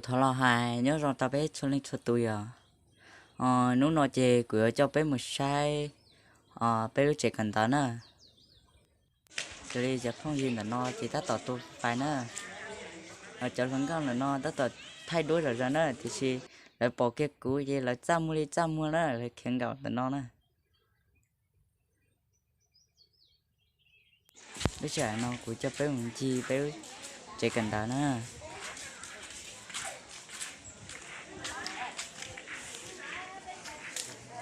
Thov los hais nyob zoo rau peb txhua leej txhua tus yom. Hnub no ces kuv yuav coj peb mus saib peb lub tsev kawm ntawv na. Xws li cov phooj ywg ntawm no ces tab tom tua fais na. Cov hluas nkauj ntawm no tab tom thaij duab zom zaws na, tiam sis lawv pom kiag kuv ces lawv txaj muag li txaj muag na, lawv khiav nkaum ntawm no na. Lub sij hawm no kuv coj peb mus ncig peb lub tsev kawm ntawv na.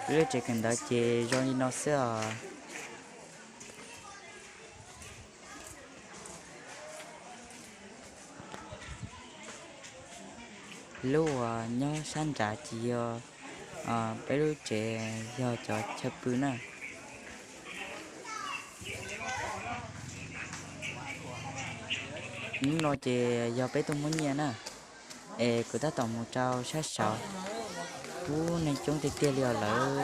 Peb lub tsev kawm ntawv ces zoo li no xwb os. Lub uas nyob sab nrad ces yog peb lub tsev, yog cov chaw pw na. Hnub no ces yog peb tuaj muab nyiaj na, es kuv tab tom mus rau sab saud, ub, neeg coob tiag tiag li os lawm.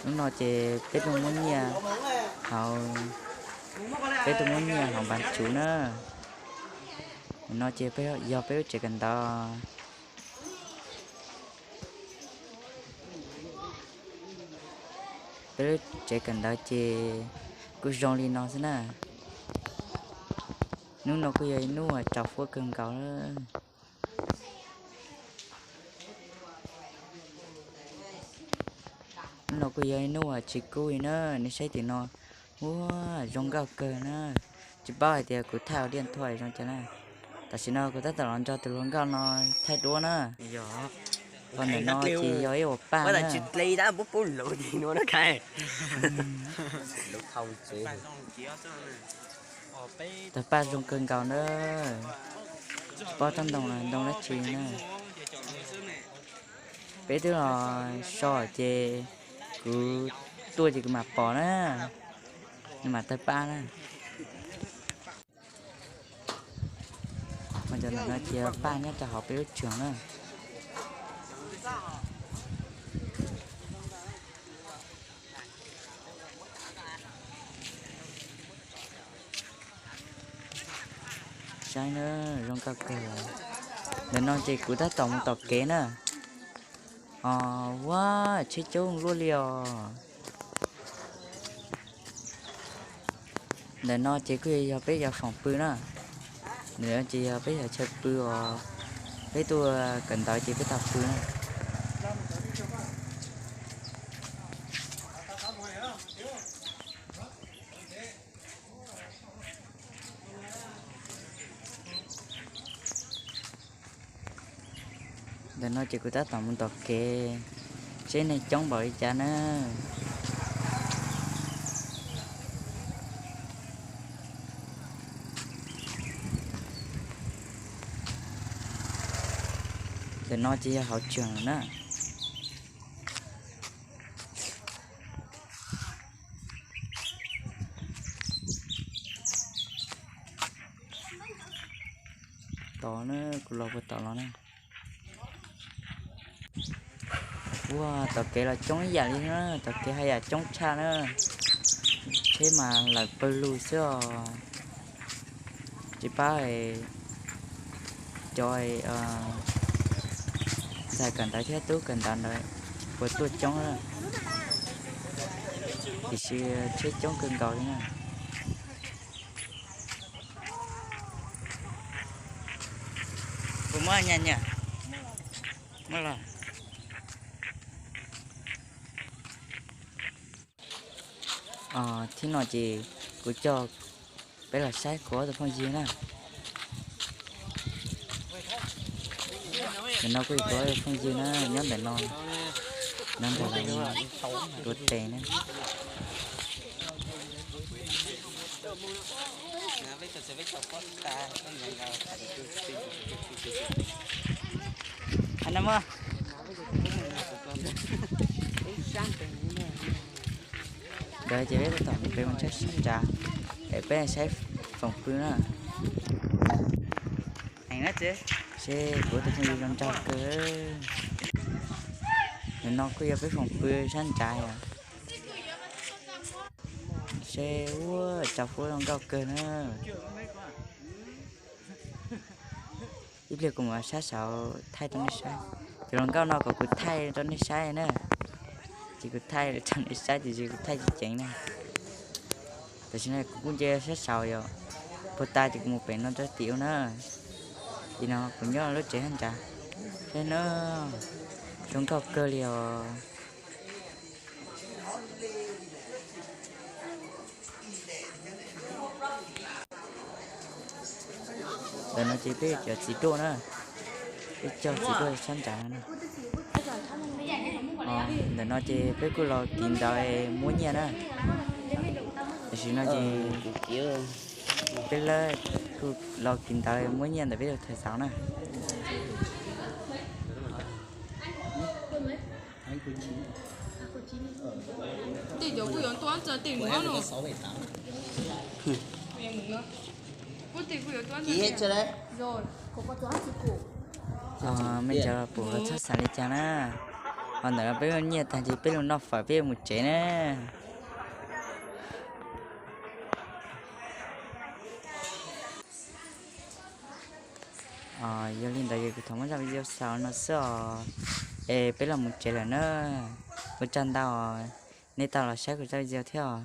Hnub no ces peb tuaj muab nyiaj hauv, peb tuaj muab nyiaj hauv npav tsuv na. Nim no ces yog peb lub tsev kawm ntawv. Peb lub tsev kawm ntawv ces kuj zoo li no xwb na. Hnub no kuj yog ib hnub uas tsaus fuab kawg nkaus. Hnub no kuj yog ib hnub uas tsis kub li na, nej saib tim no, ua zoo nkauj kawg na. Tsis paub hais tias kuv thaij ua diaj thuaj zoo cas na. Tam sim no kuv tab tom los nrog tus hluas nkauj no thaij duab na. Qhov ntawm no ces yog ib uas paj na. Tawg paj zoo kawg nkaus na. Tsis paub tsob ntoo ntoo dab tsi na. Peb twb los so ces kuv tuaj ces kuv mam pom na, nws mam tawg paj na. Mas cov ntawm no ces paj nyob rau hauv peb lub tsev na. Saib na, zoo nkauj kawg. Ntawm no ces kuv tab tom mus tom kev na. Os, ua tsheb coob luaj li os. Ntawm no ces kuj yog peb cov foom pw na. Ntawm no ces yog peb cov chaw pw uas peb tuaj kawm ntawv ces peb tau pw na. Ntawm no ces kuv tab tom mus tom kev seb neeg coob npaum li cas na. Ntawm no ces yog hauv tsev na. Tod na, kuv los puag tod los na. Ua tom kev los coob ib yam li na, tom kev haj yam coob tshaj na. Tsheb mas lawm pawg lug xwb os. Tsis paub cov ntxhais kawm ntawv thiab tub kawm ntawv ntawd puas tuaj coob, tiam sis tsheb coob kawg nkaus li na. Puas muaj nyaj nyiaj? Muaj los. Thib no ces kuv coj peb los saib kuv ob tug phooj ywg na. Ntawm no kuj yog kuv ob tug phooj ywg na, nyob ntawm no, nyob ntawm no, tuav tes na. Ntawd ces peb tab tom mus pem mus tsheb sab nrad, es peb saib foom pw na. Seb kuv tus phooj ywg zoo nraug kawg. Ntawm no kuj yog peb foom pw sab nrad yom. Seb ua tsaus fuab zoo nkauj kawg na. Ib pliag kuv mam sab saud thaij rau nej saib. Cov hluas nkauj no kom kuv thaij rau nej saib na. Ces kuv thaij rau nej saib tiam sis kuv thaij tsis ceev na. Tam sim no kuv kuj nce sab saud yom, puag ta ces kuv mus pem no rau tim ub na. Ces no kuv nyob lub tsev hab ntsa, saib na, zoo nkauj kawg li os. Ntawm no ces peb cov txiv duaj na, peb caug txiv duaj sab nrad no na. Ntawm no ces peb kuj los kiv ntawv muab nyiaj na. Tam sim no ces peb lab kuj los kiv ntawv muab nyiaj ntawm peb lub thawv xauv na. Mej cov pum txhob xav li cas na. Ho ntawm no peb muab nyiaj tag ces peb los noj fawm peb yuav mus tsev na. Yog li ntawd es kuv thov muab zaj video xaus no xwb os. Es peb los mus tsev lawm na. Ua tsaug ntau os, nej tau los saib kuv zaj video thiab os.